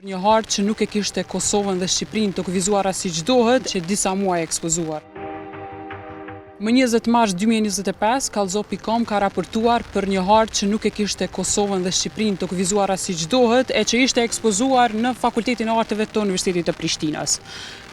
Një hartë që nuk e kishte Kosovën dhe Shqipërinë të kufizuara siç duhet, qe disa muaj e ekspozuar. Më 20 mars 2025, Kallxo.com ka raportuar për një hartë që nuk e kishte Kosovën dhe Shqipërinë të kufizuara siç duhet e që ishte ekspozuar në Fakultetin e Arteve të Universitetit të Prishtinës.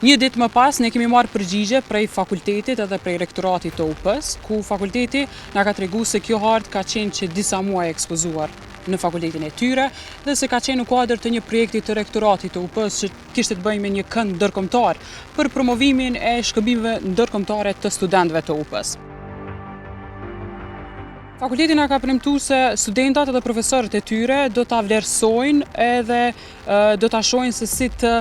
Një ditë më pas, ne kemi marrë përgjigje prej fakultetit edhe prej rektoratit të UP-së, ku fakulteti na ka tregu se kjo hartë ka qenë që disa muaj e ekspozuar në fakultetin e tyre dhe se ka qenë në kuadër të një projekti të rektoratit të UP-së që kishte të bëjë me një kënd ndërkombëtar për promovimin e shkëmbimeve ndërkombëtare të studentëve të UP-së. Fakulteti na ka premtu se studentat edhe profesorët e tyre do ta vlerësojnë edhe do ta shohin se si të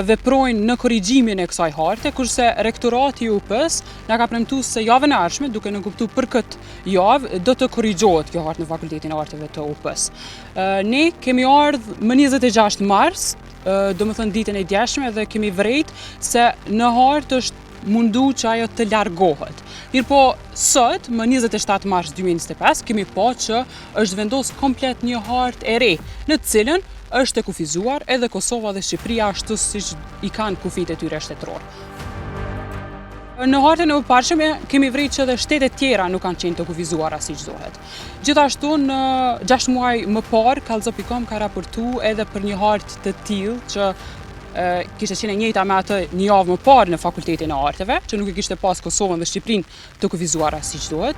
veprojnë në korrigjimin e kësaj harte, kurse rektorati i UP-së na ka premtu se javën e ardhshme, duke nënkuptu për këtë javë, do të korrigjohet kjo hartë në Fakultetin e Arteve të UP-së. Ne kemi ardhë më 26 mars, domethënë ditën e djeshme dhe kemi vrejt se në hartë është mundu që ajo të largohet. Mirëpo, sot, më 27 mars 2025, kemi pa që është vendos komplet një hartë e re, në të cilën është e kufizuar edhe Kosova dhe Shqipëria ashtu siç i kanë kufijtë e tyre shtetëror. Në hartën e mëparshme kemi vrejt që edhe shtetet tjera nuk kanë qenë të kufizuara siç duhet. Gjithashtu në 6 muaj më parë Kallxo.com ka raportu edhe për një hartë të tillë që kishte qenë e njëjta me atë një javë më parë në Fakultetin e Arteve, që nuk e kishte pas Kosovën dhe Shqipërinë të kufizuara siç duhet.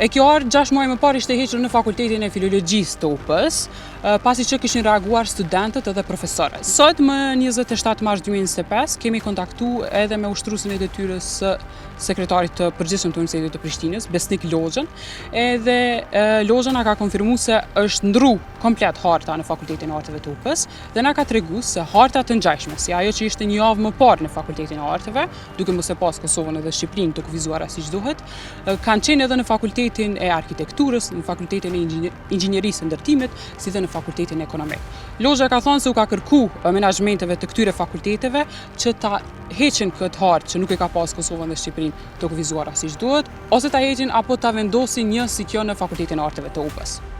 E kjo hartë 6 muaj më parë ishte hequr në Fakultetin e Filologjisë të UP-së, pasi që kishin reaguar studentët edhe profesorët. Sot më 27 mars 2025 kemi kontaktu edhe me ushtruesin e detyrës së sekretarit të përgjithshëm të Universitetit të Prishtinës, Besnik Loxhën, edhe Loxha na ka konfirmu se është ndru komplet harta në Fakultetin e Arteve të UP-së dhe na ka tregu se harta të ngjashme, si ajo që ishte një javë më parë në Fakultetin e Arteve, duke mos e pas Kosovën edhe Shqipërinë të kufizuara siç duhet, kanë qenë edhe në Fakultetin e Arkitekturës, në Fakultetin e Inxhinierisë së Ndërtimit, si dhe në Fakultetin Ekonomik. Loxha ka thënë se u ka kërku menaxhmenteve të këtyre fakulteteve që ta heqin këtë hartë që nuk e ka pas Kosovën dhe Shqipërinë të kufizuara siç duhet, ose ta heqin apo ta vendosin një si kjo në Fakultetin e Arteve të UP-së.